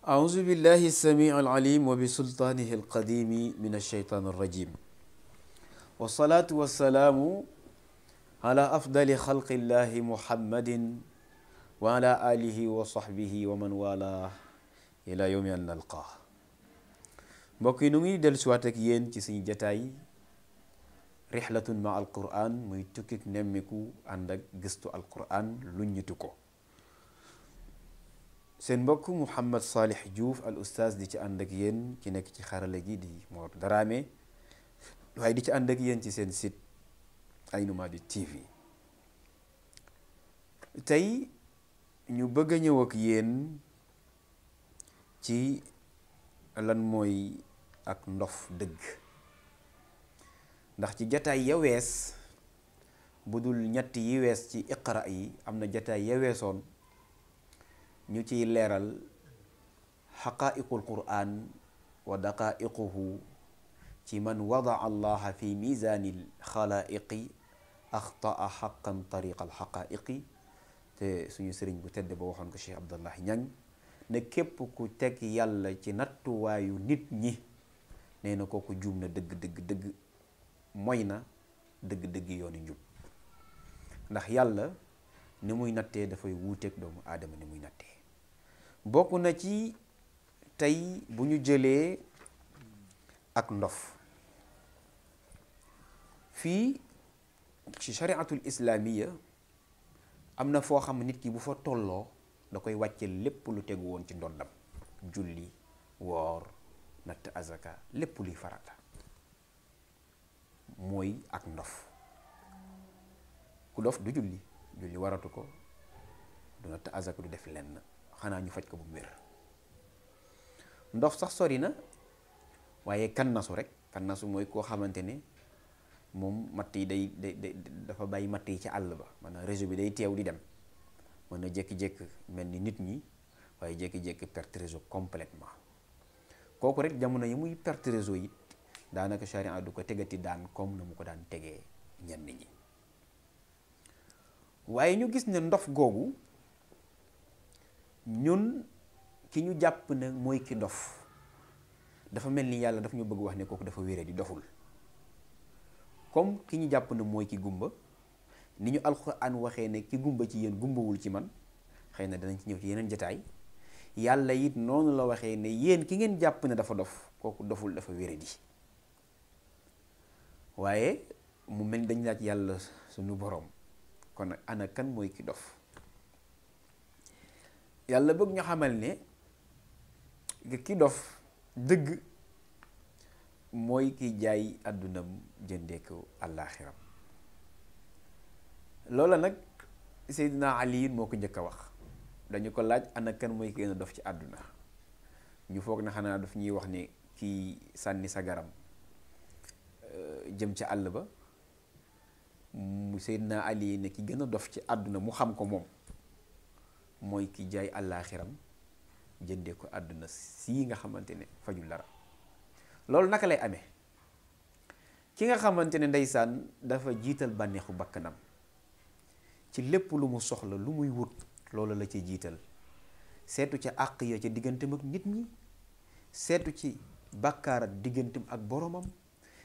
أعوذ بالله السميع العليم وبسلطانه القديم من الشيطان الرجيم والصلاة والسلام على أفضل خلق الله محمد وعلى آله وصحبه ومن والاه إلى يوم أن نلقاه. mbokk yi nu ngi dellu siwaat ak yéen ci suñu jataay rixlatun ma alquran muy tukkik nemmiku ànd ak gëstu alquran luññitu ko. seen mbokk Mouhamed Salih Diouf al oustaz di ci ànd ak yéen ci nekk ci xarala gi di Mor Dramé waaye di ci ànd ak yéen ci seen site Aynu Mady TV. tey ñu bëgg a ñëw ak yéen ci lan mooy ak ndof dëgg, ndax ci jataay ya wees bu dul ñett yi wees ci iqra yi am na jataay ya weesoon ñu ciy leeral xaqaa'iqul qur'an wa daqaa'iquhu ci man wadaa allaha fi misaanil xalaa'iqi axtaa xaqan tariqal xaqaa'iqi, te suñu sëriñ bu tedd ba waxoon ko Cheikh Abdallahi Ñang ne képp ku teg yàlla ci nattuwaayu nit ñi nee na kooku juum na dëgg mooy na dëgg yoonu njub, ndax yàlla ni muy nattee dafay wuuteeg doomu aadama ni muy nattee. bokk na ci tey bu ñu jëlee ak ndof fii ci shariatul islaamiya am na foo xam nit ki bu fa tolloo da koy wàcce lépp lu tegu woon ci ndondam, julli, woor, natt azaka, lépp luy farata mooy ak ndof. ku dof du julli waratu ko, du natt azaka, du def lenn, xanaa ñu faj ko bu wér. ndof sax sori na, waaye kannasu rek, kannasu mooy koo xamante ne moom matt yi day dafa bàyyi matt yi ci àll ba, maanaam réseau bi day teew di dem, mën na jékki-jékki mel ni nit ñi waaye jékki-jékki perte réseau complètement. kooku rek jamono yi muy perte réseau yi daanaka charia du ko tegati daan comme na mu ko daan tegee ñenn ñi. waaye ñu gis ne ndof googu ñun ki ñu jàpp ne mooy ki dof dafa mel ni yàlla dafa ñu bëgg wax ne kooku dafa wéré di doful, comme ki ñu jàpp ne mooy ki gumba ni ñu alxuraan waxee ne ki gumba ci yéen gumbawul ci man, xëy na danañ ci ñëw ci yeneen jataay. yàlla it noonu la waxee ne yéen ki ngeen jàpp ne dafa dof kooku doful, dafa wéré di. waaye mu mel ni dañ laaj yàlla suñu boroom, kon nag ana kan mooy ki dof? yàlla bëgg ñu xamal ne ki dof dëgg mooy ki jaay àddunam jëndee ko àllaaxiram. loola nag Seydina Ali moo ko njëkk a wax. dañu ko laaj ana kan mooy ki gën a dof ci àdduna, ñu foog na xanaa daf ñuy wax ne kii sànni sa garam jëm ca àll ba. mu Seydina Ali ne ki gën a dof ci àdduna mu xam ko moom mooy ki jaay àllaaxiram jëndee ko àdduna sii nga xamante ne fajul dara. loolu naka lay amee? ki nga xamante ne ndeysaan dafa jiital bànneexu bakkanam ci lépp lu mu soxla, lu muy wut loolu la ci jiital, seetu ca àq ya ca digganteem ak nit ñi, seetu ci bàkkaar digganteem ak boromam,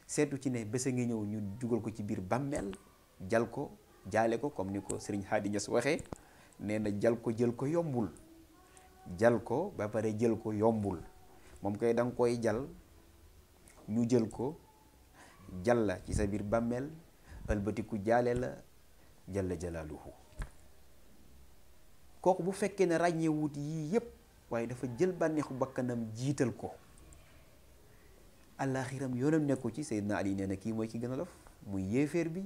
seetu ci ne bés a ngi ñëw ñu jugal ko ci biir bàmmeel jal ko jaale ko, comme ni ko Sëriñ Haadi Ñas waxee, nee na jal ko jël ko yombul, jal ko ba pare jël ko yombul. moom koy danga koy jal ñu jël ko jal la ci sa biir bàmmeel ëlbatiku jaale la jalla jalaaluhu. kooku bu fekkee ne ràññeewut yii yépp waaye dafa jël bànneexu bakkanam jiital ko, àllaaxiram yoonam nekku ci. Seydina Ali nee na kii mooy ki gën a dof, muy yéeféer bi,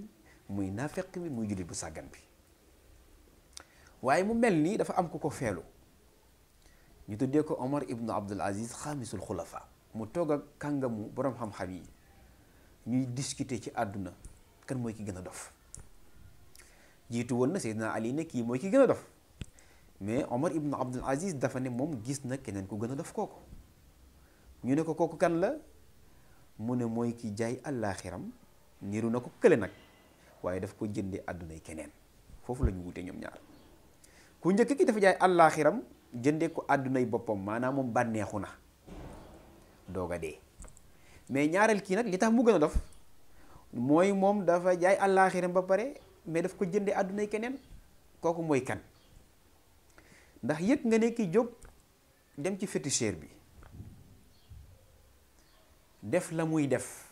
muy naafeq bi, muy jullit bu sàggan bi. waaye mu mel ni dafa am ku ko feelu, ñu tuddee ko Omar ibnu Abdul Aziz xaamisul xulafa. mu toog ak kàngamu boroom xam-xam yi ñuy discuter ci àdduna kan mooy ki gën a dof. jiitu woon na Seydina Ali ne kii mooy ki gën a dof, mais Omar ibnu Abdul Aziz dafa ne moom gis na keneen ku gën a dof kooku. ñu ne ko kooku kan la? mu ne mooy ki jaay àllaaxiram, niru na ko kële nag, waaye daf ko jëndee àddunay keneen. foofu la ñu wute ñoom ñaar. ku njëkk ki dafa jaay àllaaxiram jënde ko àddunay boppam maanaam moom bànneexu na doog a dee. mais ñaareel kii nag li tax mu gën a dof mooy moom dafa jaay àllaaxiram ba pare mais daf ko jënde àddunay keneen. kooku mooy kan? ndax yëg nga ne ki jóg dem ci féticheur bi def la muy def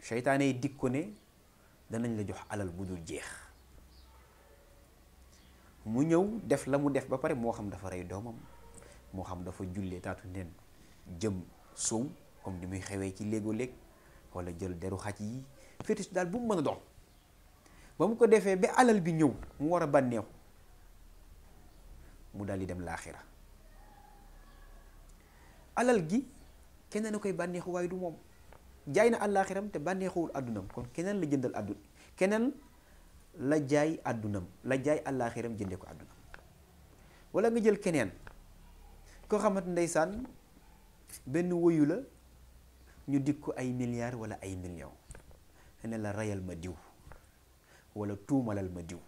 seytaane yi dik ko ne danañ la jox alal bu dul jeex, mu ñëw def la mu def ba pare moo xam dafa rey doomam, moo xam dafa jullee taatu neen jëm sow comme ni muy xewee ci léegoo-léeg, wala jël deru xaj yi, fétiche daal bu mu mën a doon ba mu ko defee ba alal bi ñëw mu war a bànneexu mu daal di dem laaxira. alal gi keneen na koy bànneexu waaye du moom, jaay na àllaaxiram te bànneexuwul àddunam, kon keneen la jëndal àdduna, keneen la jaay àddunam, la jaay àllaaxiram jëndee ko àddunam. wala nga jël keneen koo xamante ndeysaan benn woyu la ñu dig ko ay milliards wala ay millions ne la rayal ma diw wala tuumalal ma diw,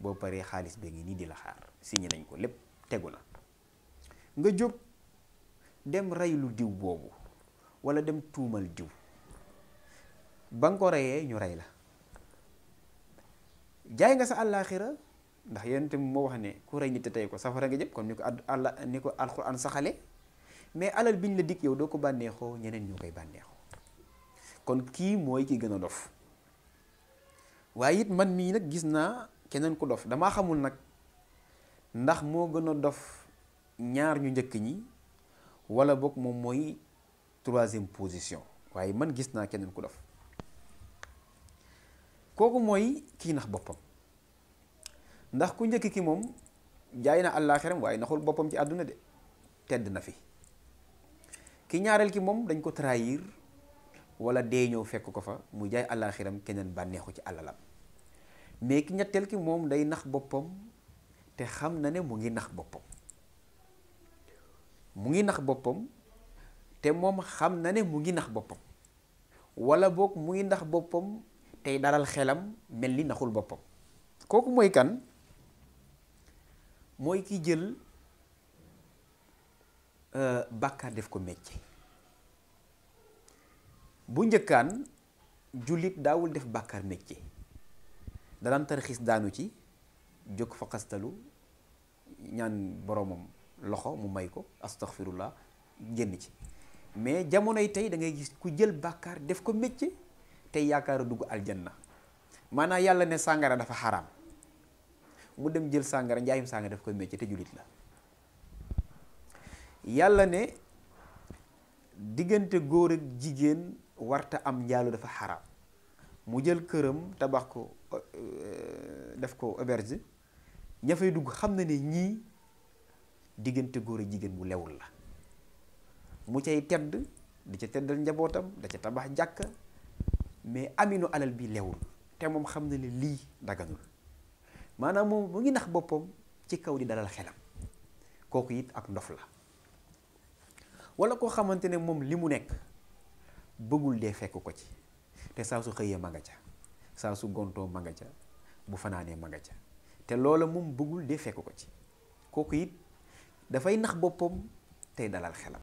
boo paree xaalis bee ngi nii di la xaar, signé nañ ko lépp tegu na. nga jóg dem raylu diw boobu wala dem tuumal diw, ba nga ko reyee ñu rey la, jaay nga sa àllaaxira. ndax yéen tamit moo wax ne ku rey nit te tey ko safara nga jëm, kon ni ko alxuraan saxale. mais alal biñ la dig yow doo ko bànneexoo, ñeneen ñoo koy bànneexoo. kon kii mooy ki gën a dof. waaye it man mii nag gis naa keneen ku dof, damaa xamul nag ndax moo gën a dof ñaar ñu njëkk ñi wala boog moom mooy troisième position, waaye man gis naa keneen ku dof. kooku mooy kii nax boppam. ndax ku njëkk ki moom jaay na àllaaxiram waaye naxul boppam ci àdduna de, tedd na fi. ki ñaareel ki moom dañ ko trahir wala dee ñëw fekk ko fa mu jaay àllaaxiram, keneen bànneexu ci àllalam. mais ki ñetteel ki moom day nax boppam te xam na ne mu ngi nax boppam, mu ngi nax boppam te moom xam na ne mu ngi nax boppam, wala boog mu ngi nax boppam tey dalal xelam mel ni naxul boppam. kooku mooy kan? mooy ki jël bàkkaar def ko métier. bu njëkkaan jullit daawul def bàkkaar métier, da daan tarxiis daanu ci, jóg fa xastalu ñaan boromam loxo mu may ko astaghfirullah génn ci. mais jamonoy tey da ngay gis ku jël bàkkaar def ko métier tey yaakaar a dugg aljanna. maanaam yàlla ne sàngara dafa xaraam, mu dem jël sàngara, njaayum sàngara daf koy métier te jullit la. yàlla ne diggante góor ak jigéen warta am njaalu dafa xaraam, mu jël këram tabax ko def ko auberge, ña fay dugg xam na ne ñii diggante góor ak jigéen bu lewul la, mu cay tedd di ca teddal njabootam, da ca tabax jàkka, mais aminu alal bi lewul te moom xam na ne lii daganul. maanaam moom mu ngi nax boppam ci kaw di dalal xelam. kooku it ak ndof la. wala koo xamante ne moom li mu nekk bëggul dee fekk ko ci, te saa su xëyee ma nga ca, saa su gontoo ma nga ca, bu fanaanee ma nga ca, te loola moom bëggul dee fekk ko ci. kooku it dafay nax boppam tey dalal xelam.